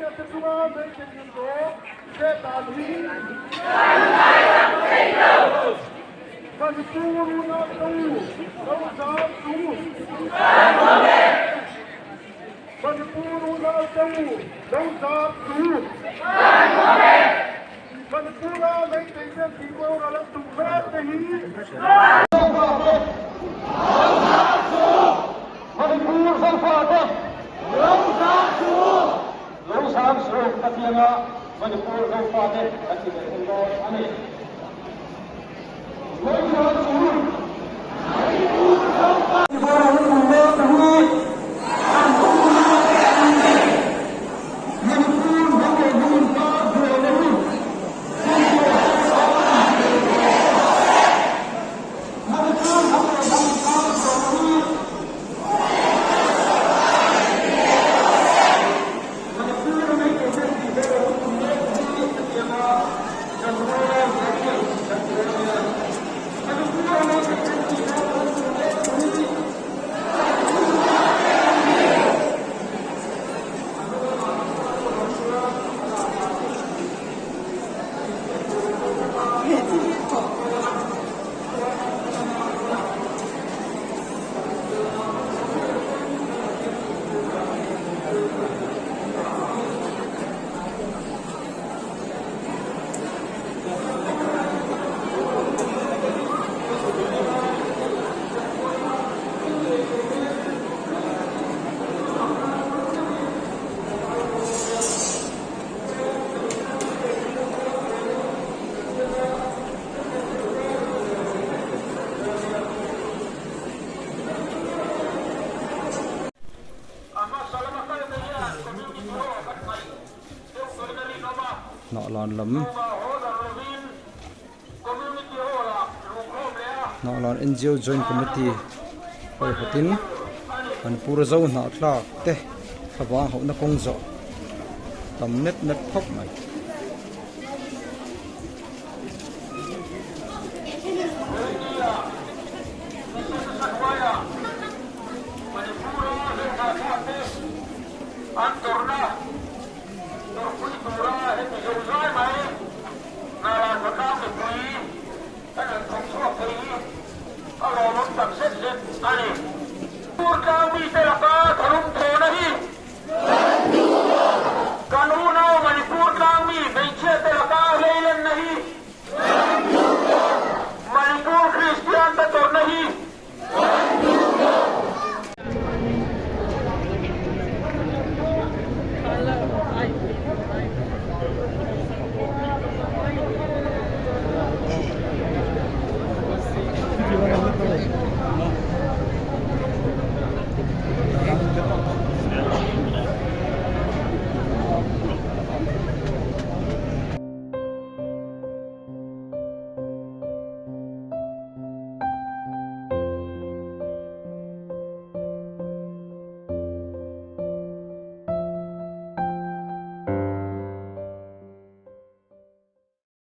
Hmeichhiate chunga hmeichhe thinlung chet dan hi Manipur unau lo zam chu Manipur unau lo zam chu Manipur-a Meitei-te tihboral an tum mek te hi Manipur Zofate lo zam su! Lo zam su ka tianga Manipur Zofate kan ti ve thei dawn a ni. Lo zam su! Manipur Zofate Tihboral an tum mek te hi an unau te an ni. Manipur hnam leh hnam inkar buaina hi Hnahlan lam Hnahlan NGO Joint Committee hawihatin an pur zo hnahthlak te thlavang hauhna kawng zawh tam nep nep khawp mai.